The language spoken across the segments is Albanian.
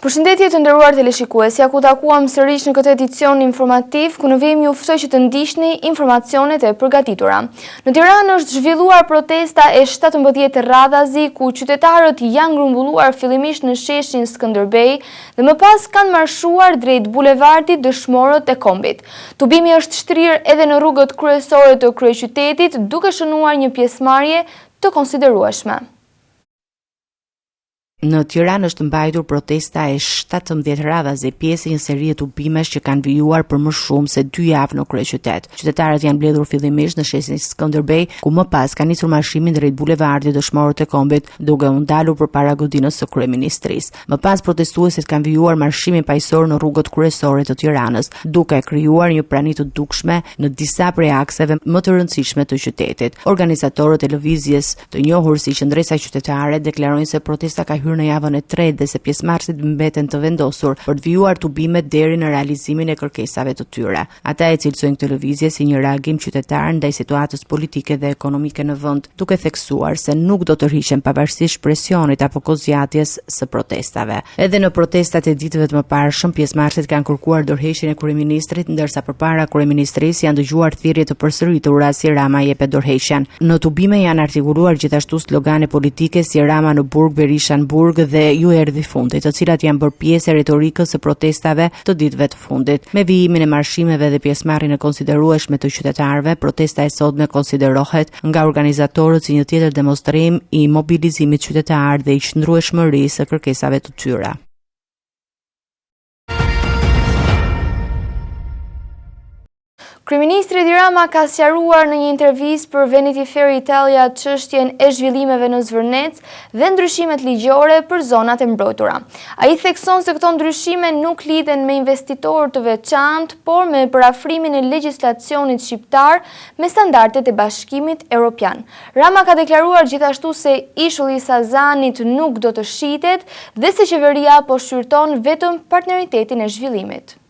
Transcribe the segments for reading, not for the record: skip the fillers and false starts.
Përshëndetje të nderuar teleshikues, ja ku u takuam sërish në këtë edicion informativ, ku në vijim ju ftoj që të ndiqni informacionet e përgatitura. Në Tiranë është zhvilluar protesta e 17 radhazi, ku qytetarët janë grumbulluar fillimisht në sheshin Skënderbej dhe më pas kanë marshuar drejt bulevardit Dëshmorët e Kombit. Tubimi është shtrirë edhe në rrugët kryesore të kryeqytetit, duke shënuar një pjesëmarrje të konsiderueshme. Në Tiranë është mbajtur protesta e 17 radhazi, pjesë e një serie tubimesh që kanë vijuar për më shumë se dy javë në kryeqytet. Qytetarët janë mbledhur fillimisht në sheshin Skënderbej, ku më pas kanë nisur marshimin drejt bulevardit Dëshmorët e Kombit, duke u ndalur përpara godinës së kryeministrisë. Më pas protestuesit kanë vijuar marshimin paqësor në rrugët kryesore të Tiranës, duke krijuar një prani të dukshme në disa prej akseve më të rëndësishme të qytetit. Organizatorët e lëvizjes të njohur si Qëndresa Qytetare, deklarojnë se protesta ka hyrë në javën e tretë dhe se pjesëmarrësit mbeten të vendosur për të vijuar tubimet deri në realizimin e kërkesave të tyre. Ata e cilësojnë këtë lëvizje si një reagim qytetar ndaj situatës politike dhe ekonomike në vend, duke theksuar se nuk do të tërhiqen pavarësisht presionit apo kohëzgjatjes së protestave. Edhe në protestat e ditëve të mëparshëm, pjesëmarrësit kanë kërkuar dorëheqjen e kryeministrit, ndërsa përpara kryeministrisë janë dëgjuar thirrje të përsëritura si Rama jepe dorëheqjen. Në tubime janë artikuluar gjithashtu slogane politike si Rama në burg, Berisha në burg dhe ju erdhi fundi, të cilat janë bërë pjesë e retorikës së protestave të ditëve të fundit. Me vijimin e marshimeve dhe pjesëmarrjen e konsiderueshme të qytetarëve, protesta e sotme konsiderohet nga organizatorët si një tjetër demonstrim i mobilizimit qytetar dhe i qëndrueshmërisë së kërkesave të tyre. Kryeministri Edi Rama ka sqaruar në një intervistë për Vanity Fair Italia çështjen e zhvillimeve në Zvërnec dhe ndryshimet ligjore për zonat e mbrojtura. Ai thekson se këto ndryshime nuk lidhen me investitorë të veçantë, por me përafrimin e legjislacionit shqiptar me standardet e Bashkimit Europian. Rama ka deklaruar gjithashtu se ishulli i Sazanit nuk do të shitet dhe se qeveria po shqyrton vetëm partneritetin e zhvillimit.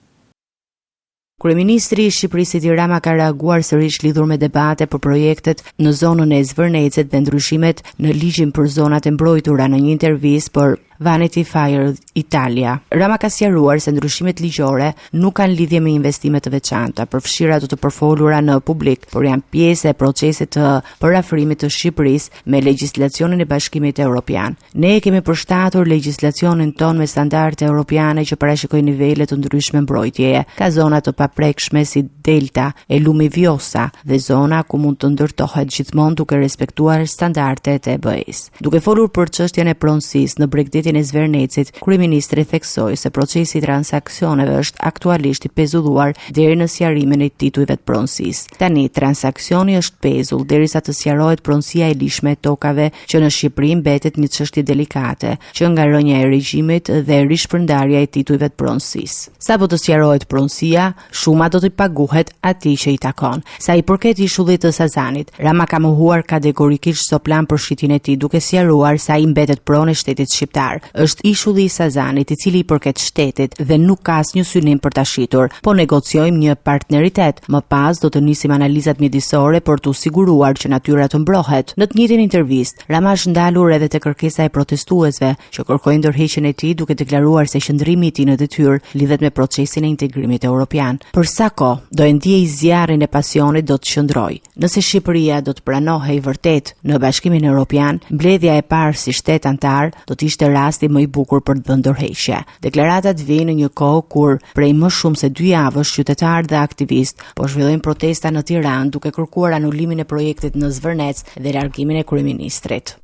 Kryeministri i Shqipërisë Edi Rama ka reaguar sërish lidhur me debate për projektet në zonën e Zvërnecit dhe ndryshimet në ligjin për zonat e mbrojtura në një intervistë për Vanity Fair Italia. Rama ka sqaruar se ndryshimet ligjore nuk kanë lidhje me investime të veçanta, përfshirë ato të përfolura në publik, por janë pjesë e procesit të përafrimit të Shqipërisë me legjislacionin e Bashkimit Evropian. Ne e kemi përshtatur legjislacionin tonë me standarde europiane që parashikojnë nivele të ndryshme mbrojtjeje. Ka zona të paprekshme si delta e lumit Vjosa dhe zona ku mund të ndërtohet gjithmonë duke respektuar standardet e BE-së. Duke folur për çështjen e pronësisë në bregdetin e Zvernecit, kryeministri theksoi se procesi i transaksioneve është aktualisht i pezulluar deri në sqarimin e titujve të pronësisë. Tani, transaksioni është pezull derisa të sqarohet pronësia e ligjshme e tokave që në Shqipëri mbetet një çështje delikate, që nga rënia e regjimit dhe rishpërndarja e titujve të pronësisë. Sapo të sqarohet pronësia, Shuma do t'i paguhet atij që i takon. Sa i përket ishullit të Sazanit, Rama ka mohuar kategorikisht çdo plan për shitjen e tij, duke sqaruar se ai mbetet pronë e shtetit shqiptar. Është ishulli i Sazanit, i cili i përket shtetit dhe nuk ka asnjë synim për ta shitur. Po negociojmë një partneritet, më pas do të nisim analizat mjedisore për t'u siguruar që natyra të mbrohet. Në të njëjtën intervistë, Rama është ndalur edhe te kërkesa e protestuesve, që kërkojnë dorëheqjen e tij duke deklaruar se qëndrimi i tij në detyrë lidhet me procesin e integrimit europian. Për sa kohë do e ndiej zjarrin e pasionit do të qëndroj. Nëse Shqipëria do të pranohej vërtet në Bashkimin Europian, mbledhja e parë si shtet anëtar do të ishte rasti më i bukur për të dhënë dorëheqje. Deklaratat vijnë në një kohë kur prej më shumë se dy javësh qytetarë dhe aktivistë po zhvillojnë protesta në Tiranë duke kërkuar anulimin e projektit në Zvërnec dhe largimin e kryeministrit.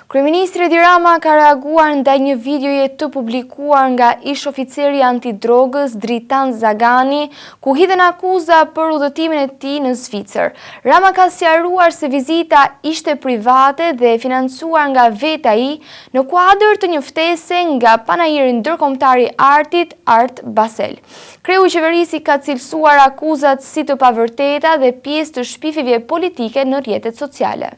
Kryeministri Edi Rama ka reaguar ndaj një videoje të publikuar nga ish-oficeri i antidrogës Dritan Zagani, ku hidhen akuza për udhëtimin e tij në Zvicër. Rama ka sqaruar se vizita ishte private dhe e financuar nga vetë ai në kuadër të një ftese nga Panairi Ndërkombëtar i Artit Art Basel. Kreu i qeverisë i ka cilësuar akuzat si të pavërteta dhe pjesë të shpifjeve politike në rrjetet sociale.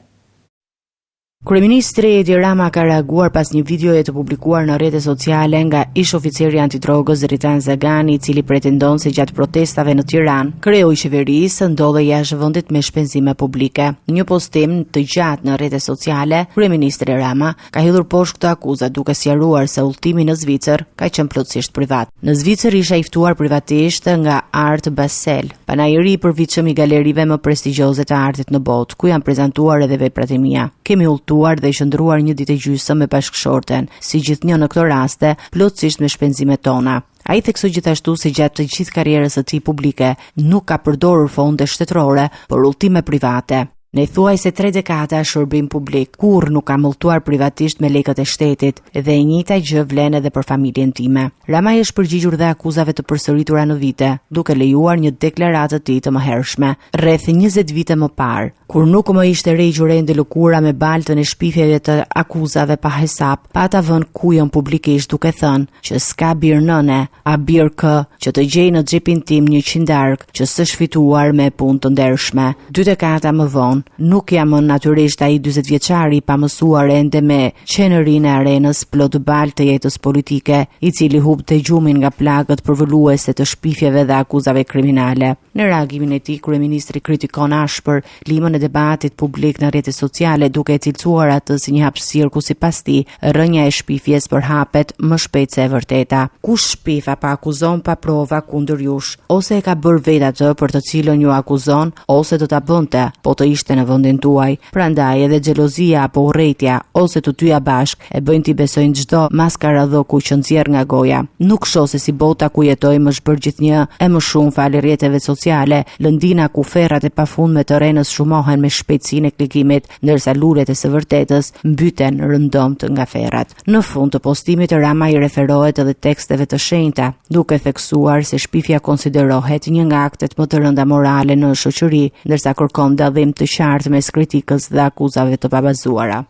Kryeministri Edi Rama ka reaguar pas një videoje të publikuar në rrjete sociale nga ish-oficeri i antidrogës Dritan Zagani, i cili pretendon se gjatë protestave në Tiranë, kreu i qeverisë ndodhej jashtë vendit me shpenzime publike. Në një postim të gjatë në rrjete sociale, kryeministri Rama ka hedhur poshtë këto akuza duke sqaruar se udhëtimi në Zvicër ka qenë plotësisht privat. Në Zvicër isha i ftuar privatisht nga Art Basel, panairi i përvitshëm i galerive më prestigjioze të artit në botë, ku janë prezantuar edhe veprat e mia. Kemi udhëtuar dhe qëndruar një ditë e gjysmë me bashkëshorten, si gjithnjë në këto raste, plotësisht me shpenzimet tona. Ai theksoi gjithashtu se gjatë të gjithë karrierës së tij publike nuk ka përdorur fonde shtetërore për udhëtime private. Në thuajse tre dekada shërbim publik, kurrë nuk kam udhëtuar privatisht me lekët e shtetit dhe e njëjta gjë vlen edhe për familjen time. Rama i është përgjigjur dhe akuzave të përsëritura në vite, duke lejuar një deklaratë të tij të mëhershme, rreth 20 vite më parë, kur nuk më ishte regjur ende lëkura me baltën e shpifjeve të akuzave pa hesap, pata vënë kujën publikisht duke thënë që s'ka bir nëne, a bir kë, që të gjejë në xhepin tim një qindarkë që s'është fituar me punë të ndershme. Dy dekada më vonë, nuk jam më natyrisht ai 40 vjeçari i pamësuar ende me qenërinë e arenës plot baltë të jetës politike, i cili humbte gjumin nga plagët përvëluese të shpifjeve dhe akuzave kriminale. Në reagimin e tij, kryeministri kritikon ashpër klimën e debatit publik në rrjetet sociale, duke e cilësuar atë si një hapësirë ku sipas tij, rrënja e shpifjes përhapet më shpejt se e vërteta. Kush shpif apo akuzon pa prova kundër jush, ose e ka bërë vetë atë për të cilën ju akuzon, ose do ta bënte, po të ishte në vendin tuaj. Prandaj edhe xhelozia apo urrejtja, ose të dyja bashkë, e bëjnë t'i besojnë çdo maskaradllëku që nxjerr nga goja. Nuk shoh se si bota ku jetojmë është bërë gjithnjë e më shumë falë rrjeteve sociale, lëndina ku ferrat e pafundme të rrenës shumohen me shpejtësinë e klikimit, ndërsa lulet e së vërtetës mbyten rëndomtë nga ferrat. Në fund të postimit Rama i referohet edhe teksteve të shenjta, duke theksuar se shpifja konsiderohet një nga aktet më të rënda morale në shoqëri, ndërsa kërkon dallim të qartë mes kritikës dhe akuzave të pabazuara.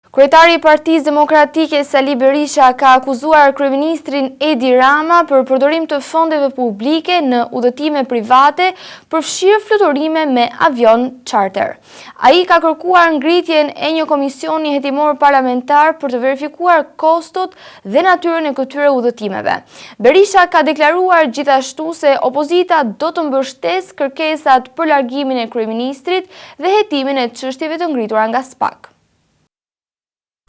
Kryetari i Partisë Demokratike Sali Berisha ka akuzuar kryeministrin Edi Rama për përdorim të fondeve publike në udhëtime private, përfshirë fluturime me avion charter. Ai ka kërkuar ngritjen e një komisioni hetimor parlamentar për të verifikuar kostot dhe natyrën e këtyre udhëtimeve. Berisha ka deklaruar gjithashtu se opozita do të mbështesë kërkesat për largimin e kryeministrit dhe hetimin e çështjeve të ngritura nga SPAK.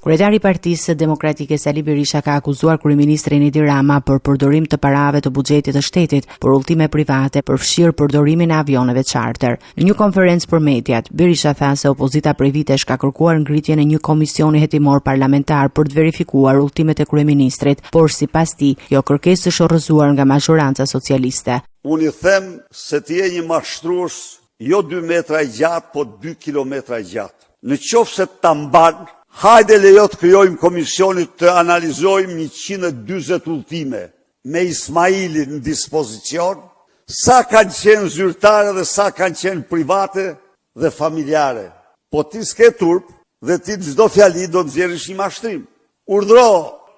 Kryetari i Partisë Demokratike Sali Berisha ka akuzuar kryeministrin Edi Rama për përdorim të parave të buxhetit të shtetit për udhëtime private, përfshirë përdorimin e avionëve charter. Në një konferencë për mediat, Berisha tha se opozita prej vitesh ka kërkuar ngritjen e një komisioni hetimor parlamentar për të verifikuar udhëtimet e kryeministrit, por sipas tij, kjo kërkesë është rrëzuar nga mazhoranca socialiste. Unë i them se ti je një mashtrues Jo dy metra i gjatë, po dy kilometra i gjatë. Në qoftë se ta mban, hajde lejo të krijojmë komisionin të analizojmë 140 udhëtime me Ismailin në dispozicion, sa kanë qenë zyrtare dhe sa kanë qenë private dhe familjare. Po ti s'ke turp dhe ti në çdo fjali do të nxjerrësh një mashtrim. Urdhëro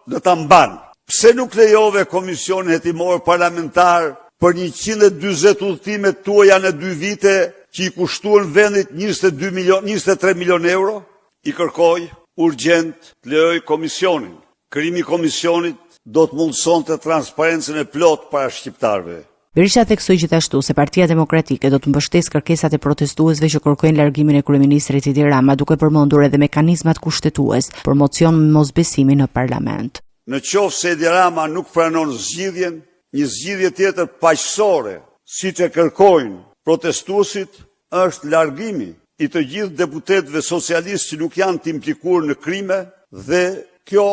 në ta mban. Pse nuk lejove komisionin hetimor parlamentar për 140 udhëtimet tuaja në dy vite që i kushtuan vendit 22 milion, 23 milion euro? I kërkoj urgjent të lejojë komisionin. Krijimi i komisionit do të mundësonte transparencën e plotë para shqiptarëve. Berisha theksoi gjithashtu se Partia Demokratike do të mbështesë kërkesat e protestuesve që kërkojnë largimin e kryeministrit Edi Rama, duke përmendur edhe mekanizmat kushtetues për mocion mosbesimi në parlament. Në qoftë se Edi Rama nuk pranon zgjidhjen, një zgjidhje tjetër paqësore, siç e kërkojnë protestuesit, është largimi i të gjithë deputetëve socialistë që nuk janë të implikuar në krime dhe kjo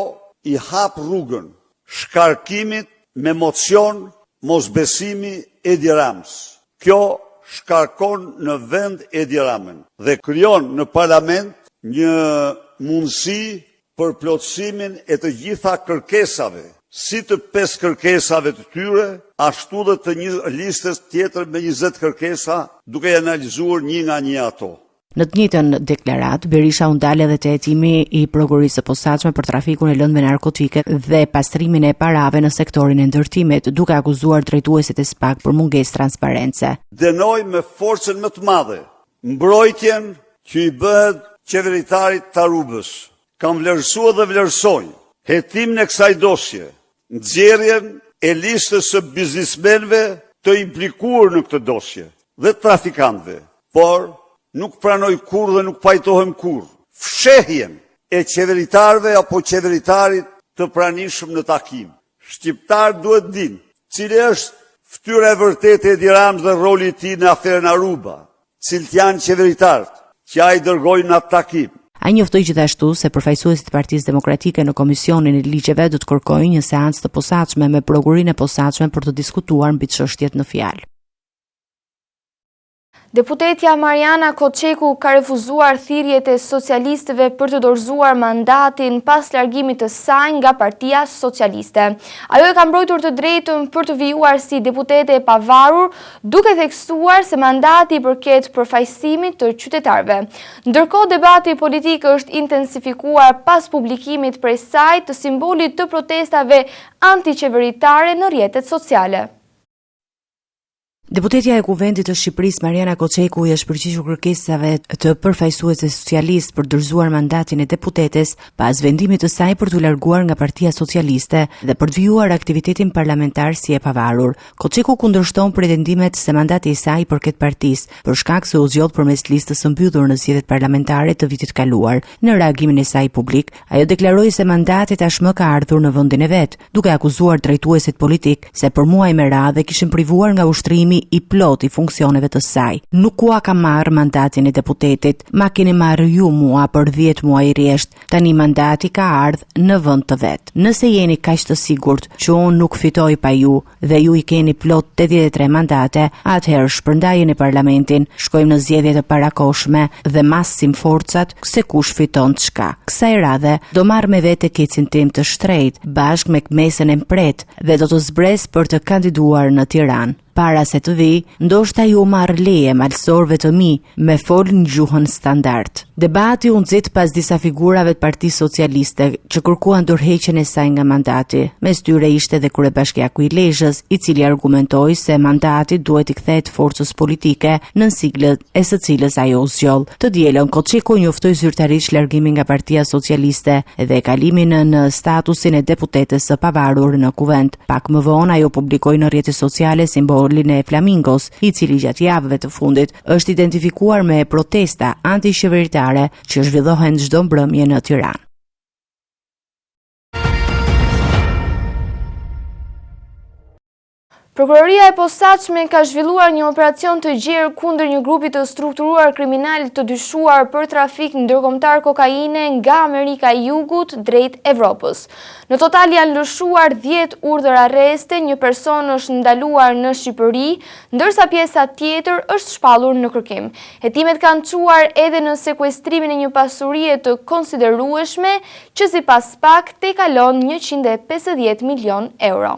i hap rrugën shkarkimit me mocion mosbesimi Edi Ramës. Kjo shkarkon në vend Edi Ramën dhe krijon në parlament një mundësi për plotësimin e të gjitha kërkesave, si të pesë kërkesave të tyre, ashtu dhe të një listës tjetër me 20 kërkesa, duke i analizuar një nga një ato. Në të njëjtën deklaratë, Berisha u ndal edhe te hetimi i Prokurorisë së Posaçme për trafikun e lëndëve narkotike dhe pastrimin e parave në sektorin e ndërtimit, duke akuzuar drejtuesit e SPAK për mungesë transparence. Dënoj me forcën më të madhe mbrojtjen që i bëhet qeveritarit të Arubës. Kam vlerësuar dhe vlerësoj hetimin e kësaj dosje, nxjerrjen e listës së biznismenëve të implikuar në këtë dosje dhe trafikantëve, por nuk pranoj kurrë dhe nuk pajtohem kurrë fshehjen e qeveritarëve apo qeveritarit të pranishëm në takim. Shqiptarët duhet të dinë cili është fytyra e vërtetë e Edi Ramës dhe roli i tij në aferën Aruba, cilët janë qeveritarët që ai dërgoi në atë takim. Ai njoftoi gjithashtu se përfaqësuesit e Partisë Demokratike në Komisionin e Ligjeve do të kërkojnë një seancë të posaçme me Prokurorinë e Posaçme për të diskutuar mbi çështjet në fjalë. Deputetja Marjana Koçeku ka refuzuar thirrjet e socialistëve për të dorëzuar mandatin pas largimit të saj nga Partia Socialiste. Ajo e ka mbrojtur të drejtën për të vijuar si deputete e pavarur, duke theksuar se mandati i përket përfaqësimit të qytetarëve. Ndërkohë debati politik është intensifikuar pas publikimit prej saj të simbolit të protestave antiqeveritare në rrjetet sociale. Deputetja e Kuvendit të Shqipërisë Marjana Koçeku i është përgjigjur kërkesave të përfaqësuesve socialistë për dorëzuar mandatin e deputetes pas vendimit të saj për t'u larguar nga Partia Socialiste dhe për të vijuar aktivitetin parlamentar si e pavarur. Koçeku kundërshton pretendimet se mandati i saj i përket partisë, për shkak se u zgjodh përmes listës së mbyllur në zgjedhjet parlamentare të vitit të kaluar. Në reagimin e saj publik, ajo deklaroi se mandati tashmë ka ardhur në vendin e vet, duke akuzuar drejtuesit politikë se për muaj me radhë e kishin privuar nga ushtrimi i plotë i funksioneve të saj. Nuk ua kam marrë mandatin e deputetit, ma keni marrë ju mua për 10 muaj rresht. Tani mandati ka ardhë në vend të vet. Nëse jeni kaq të sigurt që unë nuk fitoj pa ju dhe ju i keni plot 83 mandate, atëherë shpërndajeni parlamentin, shkojmë në zgjedhje të parakohshme dhe masim forcat se kush fiton çka. Kësaj radhe do marr me vete kecin tim të shtrejtë, bashkë me këmesën e mprehtë dhe do të zbres për të kandiduar në Tiranë. Para se të vij, ndoshta ju marr leje malësorëve të mi me fol në gjuhën standard. Debati u nxit pas disa figurave të Partisë Socialiste që kërkuan dorëheqjen e saj nga mandati. Mes tyre ishte dhe kryebashkiaku i Lezhës, i cili argumentoi se mandati duhet t'i kthehet forcës politike nën siglën e së cilës ajo u zgjodh. Të dielën, Koçeku njoftoi zyrtarisht largimin nga Partia Socialiste dhe kalimin në statusin e deputetes së pavarur në Kuvend. Pak më vonë, ajo publikoi në rrjetet sociale simbolin e flamingos, i cili gjatë javëve të fundit është identifikuar me protesta antiqeveritare që zhvillohen çdo mbrëmje në Tiranë. Prokuroria e Posaçme ka zhvilluar një operacion të gjerë kundër një grupi të strukturuar kriminal të dyshuar për trafik ndërkombëtar kokaine nga Amerika e Jugut drejt Evropës. Në total janë lëshuar 10 urdhër arreste, një person është ndaluar në Shqipëri, ndërsa pjesa tjetër është shpallur në kërkim. Hetimet kanë çuar edhe në sekuestrimin e një pasurie të konsiderueshme që sipas SPAK tejkalon 150 milionë euro.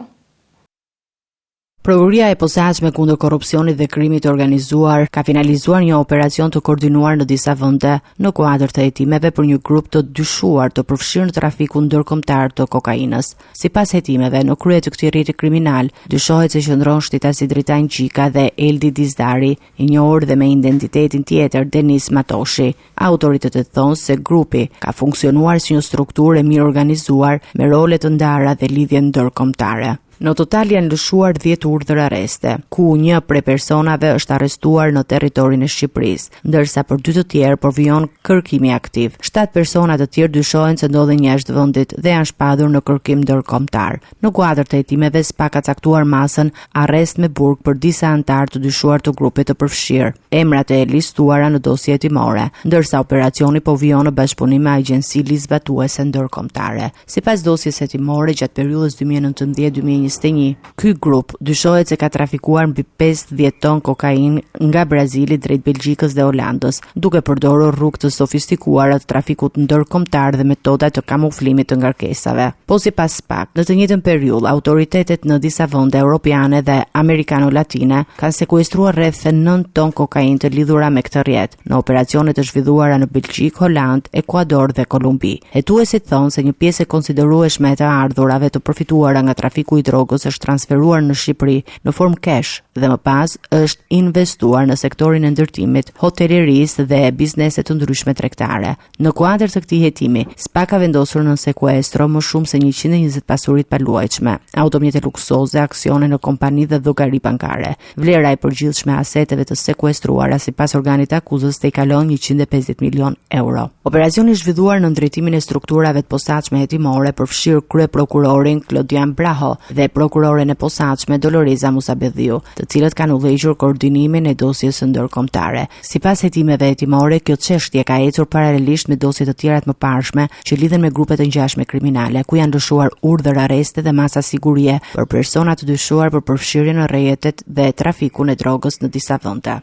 Prokuroria e Posaçme kundër Korrupsionit dhe Krimit të Organizuar ka finalizuar një operacion të koordinuar në disa vende në kuadër të hetimeve për një grup të dyshuar të përfshirë në trafikun ndërkombëtar të kokainës. Sipas hetimeve, në krye të këtij rrjeti kriminal dyshohet se qëndron shtetasi Dritan Gjika dhe Eldi Dizdari, i njohur dhe me identitetin tjetër Denis Matoshi. Autoritetet thonë se grupi ka funksionuar si një strukturë e mirëorganizuar me role të ndara dhe lidhje ndërkombëtare. Në total janë lëshuar 10 urdhër arreste, ku një prej personave është arrestuar në territorin e Shqipërisë, ndërsa për dy të tjerë po vijon kërkimi aktiv. 7 persona të tjerë dyshohen se ndodhen jashtë vendit dhe janë shpallur në kërkim ndërkombëtar. Në kuadër të hetimeve, SPAK ka caktuar masën arrest me burg për disa anëtarë të dyshuar të grupit të përfshirë. Emrat e listuara në dosje hetimore, ndërsa operacioni po vijon në bashkëpunim me agjenci ligjzbatuese ndërkombëtare. Sipas dosjes hetimore gjatë periudhës 2019-2021, ky grup dyshohet se ka trafikuar mbi 50 ton kokainë nga Brazili drejt Belgjikës dhe Holandës, duke përdorur rrugë të sofistikuara të trafikut ndërkombëtar dhe metoda të kamuflimit të ngarkesave. Po sipas SPAK, në të njëjtën periudhë, autoritetet në disa vende europiane dhe amerikano-latine kanë sekuestruar rreth 9 ton kokainë të lidhura me këtë rrjet. në operacione të zhvilluara në Belgjikë, Holandë, Ekuador dhe Kolumbi. Hetuesit thonë se një pjesë e konsiderueshme e të ardhurave të përfituara nga trafiku i drogës. drogës është transferuar në Shqipëri në formë cash dhe më pas është investuar në sektorin e ndërtimit, hotelerisë dhe biznese të ndryshme tregtare. Në kuadër të këtij hetimi, SPAK ka vendosur nën sekuestro më shumë se 120 pasuri të paluajtshme, automjete luksoze, aksione në kompani dhe llogari bankare. Vlera e përgjithshme e aseteve të sekuestruara sipas organit të akuzës tejkalon 150 milion euro. Operacioni është zhvilluar nën drejtimin e strukturave të posaçme hetimore, përfshirë kryeprokurorin Klodian Braho dhe prokuroren e posaçme Doloreza Musabelliu, të cilët kanë udhëhequr koordinimin e dosjes ndërkombëtare. Sipas hetimeve hetimore, kjo çështje ka ecur paralelisht me dosje të tjera të mëparshme që lidhen me grupe të ngjashme kriminale, ku janë lëshuar urdhër arreste dhe masa sigurie për persona të dyshuar për përfshirje në rrjetet dhe trafikun e drogës në disa vende.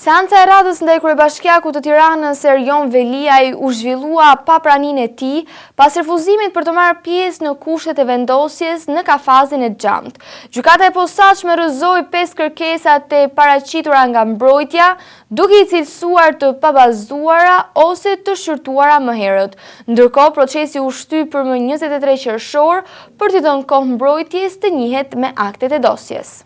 Seanca e radhës ndaj kryebashkiakut të Tiranës, Erion Veliaj, u zhvillua pa praninë e tij, pas refuzimit për të marrë pjesë në kushtet e vendosjes në kafazin e xhamtë. Gjykata e Posaçme rrëzoi 5 kërkesat e paraqitura nga mbrojtja, duke i cilësuar të pabazuara ose të shqyrtuara më herët. Ndërkohë, procesi u shty për më 23 qershor për t'i dhënë kohë mbrojtjes të njihet me aktet e dosjes.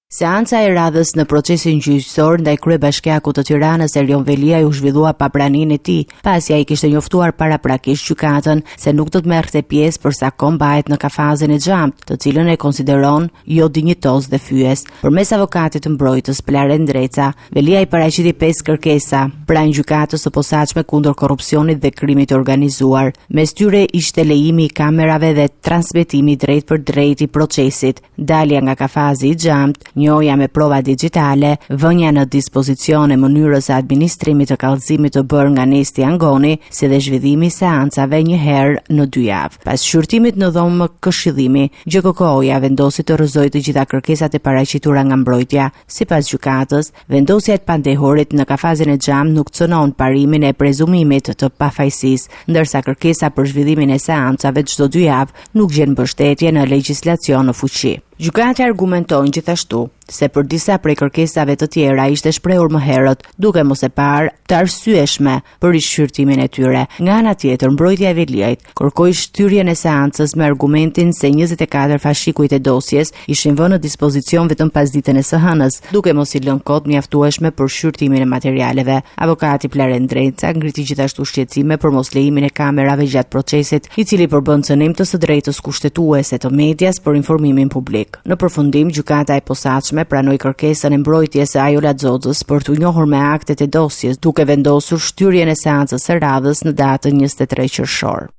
Seanca e radhës në procesin gjyqësor ndaj kryebashkiakut të Tiranës Erion Veliaj u zhvillua pa praninë e tij, pasi ai kishte njoftuar paraprakisht gjykatën se nuk do të merrte pjesë për sa kohë mbahet në kafazin e xhamtë, të cilën e konsideron jo dinjitoz dhe fyes. Përmes avokatit mbrojtës Plarent Ndreca, Veliaj paraqiti 5 kërkesa pranë gjykatës së posaçme kundër korrupsionit dhe krimit të organizuar. Mes tyre ishte lejimi i kamerave dhe transmetimi i drejtpërdrejtë i procesit, dalja nga kafazi i xhamtë, njohja me prova dixhitale, vënia në dispozicion e mënyrës së administrimit të kallëzimit të bërë nga Nesti Angoni, si dhe zhvillimi i seancave një herë në dy javë. Pas shqyrtimit në dhomë këshillimi, GJKKO-ja vendosi të rrëzojë të gjitha kërkesat e paraqitura nga mbrojtja. Sipas gjykatës, vendosja e të pandehurit në kafazin e xhamtë nuk cënon parimin e prezumimit të pafajësisë, ndërsa kërkesa për zhvillimin e seancave çdo dy javë nuk gjen mbështetje në legjislacion në fuqi. Gjykata argumenton gjithashtu se për disa prej kërkesave të tjera ishte shprehur më herët, duke mos e parë të arsyeshme për rishqyrtimin e tyre. Nga ana tjetër, mbrojtja e Veliajt kërkoi shtyrjen e seancës me argumentin se 24 fashikujt e dosjes ishin vënë në dispozicion vetëm pasditen e së hënës, duke mos i lënë kohë të mjaftueshme për shqyrtimin e materialeve. Avokati Plarent Ndreca ngriti gjithashtu shqetësime për moslejimin e kamerave gjatë procesit, i cili përbën cënim të së drejtës kushtetuese të medias për informimin publik. Në përfundim, gjykata e posaçme pranoi kërkesën e mbrojtjes së Ajola Xoxës për t'u njohur me aktet e dosjes, duke vendosur shtyrjen e seancës së radhës në datën 23 qershor.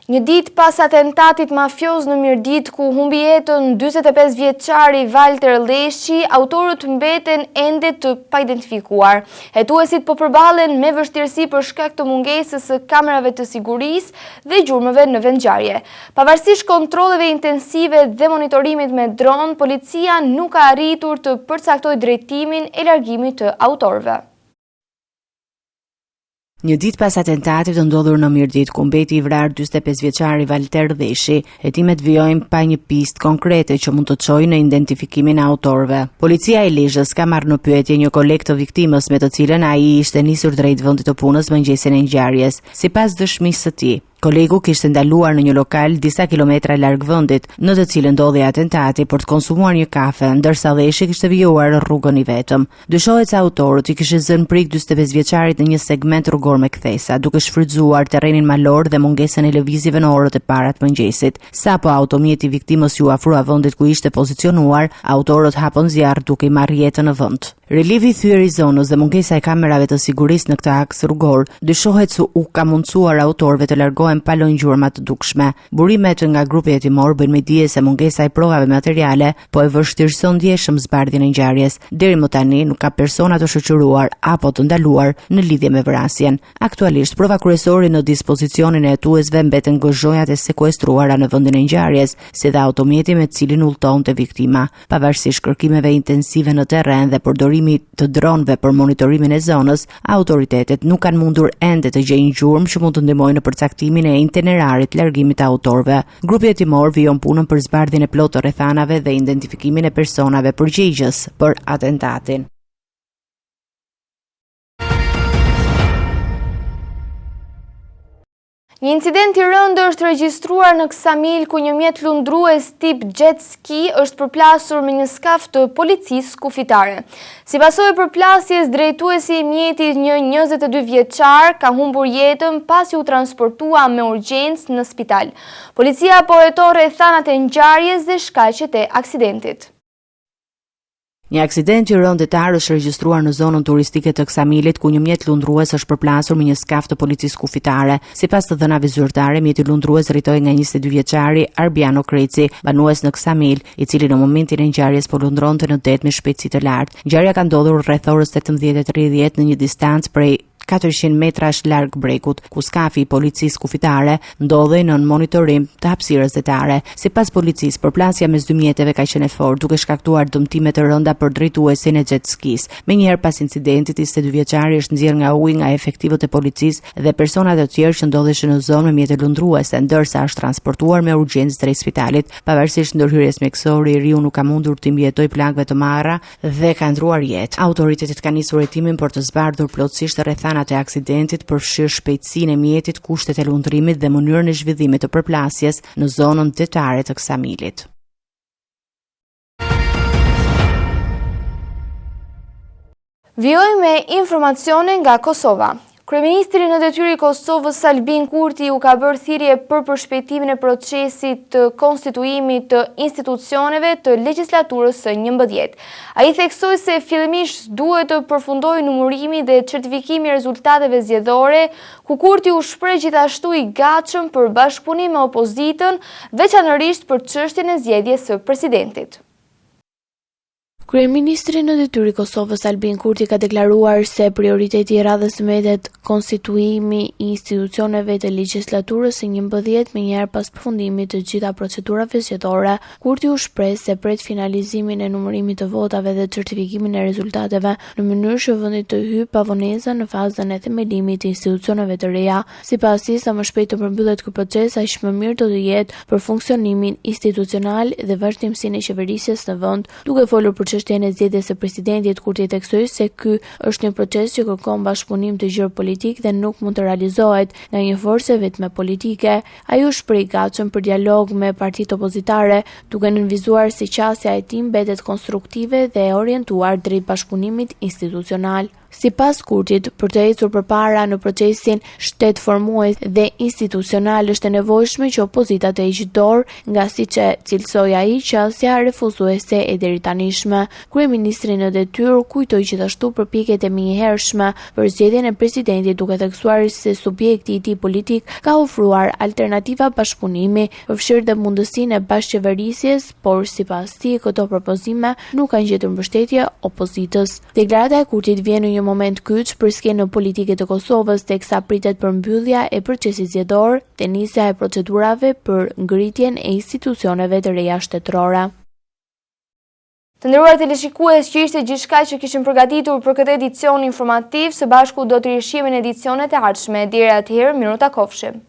Një ditë pas atentatit mafioz në Mirditë ku humbi jetën 45 vjeçari Valter Lleshi, autorët mbeten ende të paidentifikuar. Hetuesit po përballen me vështirësi për shkak të mungesës së kamerave të sigurisë dhe gjurmëve në vendngjarje. Pavarësisht kontrolleve intensive dhe monitorimit me dron, policia nuk ka arritur të përcaktojë drejtimin e largimit të autorëve. Një ditë pas atentatit të ndodhur në Mirditë, ku mbeti i vrarë 45 vjeçari Valter Lleshi, hetimet vijojnë pa një pistë konkrete që mund të çojë në identifikimin e autorëve. Policia e Lezhës ka marrë në pyetje një koleg të viktimës me të cilën ai ishte nisur drejt vendit të punës mëngjesin e ngjarjes. Sipas dëshmisë së tij, Kolegu kishte ndaluar në një lokal disa kilometra larg vendit, në të cilën ndodhi atentati për të konsumuar një kafe, ndërsa Lleshi kishte vijuar rrugën i vetëm. Dyshohet se autorët i kishin zënë prikë 45 vjeçarit në një segment rrugor me kthesa, duke shfrytëzuar terrenin malor dhe mungesën e lëvizjeve në orët e para të mëngjesit. Sapo automjeti i viktimës iu afrua vendit ku ishte pozicionuar, autorët hapën zjarr duke i marrë jetën në vend. Relievi i thyer i zonës dhe mungesa e kamerave të sigurisë në këtë aks rrugor dyshohet se u ka mundësuar autorëve të largohen pa lënë gjurma të dukshme. Burimet nga grupi hetimor bëjnë me dije se mungesa e provave materiale po e vështirëson ndjeshëm zbardhjen e ngjarjes. Deri më tani nuk ka persona të shoqëruar apo të ndaluar në lidhje me vrasjen. Aktualisht, prova kryesore në dispozicionin e hetuesve mbeten gëzhojat e sekuestruara në vendin e ngjarjes, si dhe automjeti me të cilin udhëtonte viktima. Pavarësisht kërkimeve intensive në terren dhe përdorimit të dronëve për monitorimin e zonës, autoritetet nuk kanë mundur ende të gjejnë gjurmë që mund të ndihmojnë në përcaktimin e itinerarit të largimit të autorëve. Grupi hetimor vijon punën për zbardhjen e plotë të rrethanave dhe identifikimin e personave përgjegjës për atentatin. Një incident i rëndë është regjistruar në Ksamil ku një mjet lundrues tip jet ski është përplasur me një skaf të policisë kufitare. Si pasojë e përplasjes, drejtuesi i mjetit një 22 vjeçar ka humbur jetën pasi u transportua me urgjencë në spital. Policia po heton rrethanat e ngjarjes dhe shkaqet e aksidentit. Një aksident i rëndë detar është regjistruar në zonën turistike të Ksamilit, ku një mjet lundrues është përplasur me një skaf të policisë kufitare. Sipas të dhënave zyrtare, mjeti lundrues drejtohej nga 22 vjeçari Arbiano Kreci, banues në Ksamil, i cili në momentin e ngjarjes po lundronte në det me shpejtësi të lartë. Ngjarja ka ndodhur rreth orës 18:30 në një distancë prej 400 metrash larg bregut, ku skafi i policisë kufitare ndodhej nën monitorim të hapësirës detare. Sipas policisë, përplasja mes dy mjeteve ka qenë e fortë, duke shkaktuar dëmtime të rënda për drejtuesin e jet skis. Menjëherë pas incidentit, 22 vjeçari është nxjerrë nga uji nga efektivët e policisë dhe persona të tjerë që ndodheshin në zonë me mjete lundruese, ndërsa është transportuar me urgjencë drejt spitalit. Pavarësisht ndërhyrjes mjekësore, i riu nuk ka mundur t'i mbijetojë plagëve të marra dhe ka ndërruar jetë. Autoritetet kanë nisur hetimin për të zbardhur plotësisht rrethanat e aksidentit, përfshirë shpejtësinë e mjetit, kushtet e lundrimit dhe mënyrën e zhvillimit të përplasjes në zonën detare të Ksamilit. Vijojmë me informacione nga Kosova. Kryeministri në detyrë i Kosovës Albin Kurti u ka bërë thirrje për përshpejtimin e procesit të konstituimit të institucioneve të legjislaturës së 11. Ai theksoi se fillimisht duhet të përfundojë numërimi dhe certifikimi i rezultateve zgjedhore, ku Kurti u shpreh gjithashtu i gatshëm për bashkëpunim me opozitën, veçanërisht për çështjen e zgjedhjes së presidentit. Kryeministri në detyrë i Kosovës Albin Kurti ka deklaruar se prioriteti i radhës mbetet konstituimi i institucioneve të legjislaturës së 11 menjëherë pas përfundimit të gjitha procedurave zgjedhore. Kurti u shpreh se pret finalizimin e numërimit të votave dhe certifikimin e rezultateve në mënyrë që vendi të hyjë pa vonesa në fazën e themelimit të institucioneve të reja. Sipas tij, sa më shpejt të përmbyllet ky proces, aq më mirë do të jetë për funksionimin institucional dhe vazhdimësinë e qeverisjes në vend. Duke folur për çështjen e zgjedhjes së presidentit, Kurti theksoi se ky është një proces që kërkon bashkëpunim të gjerë politik dhe nuk mund të realizohet nga një forcë e vetme politike. Ai u shpreh i gatshëm për dialog me partitë opozitare, duke nënvizuar se qasja e tij mbetet konstruktive dhe e orientuar drejt bashkëpunimit institucional. Sipas Kurtit, për të ecur përpara në procesin shtetformues dhe institucional është e nevojshme që opozita të heqë dorë nga siç e cilësoi ai qasja refuzuese e deritanishme. Kryeministri në detyrë kujtoi gjithashtu përpjekjet e menjëhershme për zgjedhjen e presidentit duke theksuar se subjekti i tij politik ka ofruar alternativa bashkëpunimi, përfshirë dhe mundësinë e bashkëqeverisjes, por sipas tij këto propozime nuk kanë gjetur mbështetje opozitës. Deklarata e Kurtit vjen në një moment kyç për skenën politike të Kosovës, teksa pritet përmbyllja e procesit zgjedhor dhe nisja e procedurave për ngritjen e institucioneve të reja shtetërore. Të nderuar teleshikues, kjo ishte gjithçka që kishim përgatitur për këtë edicion informativ, së bashku do të rishihemi në edicionet e ardhshme. Deri atëherë, mirutakofshim.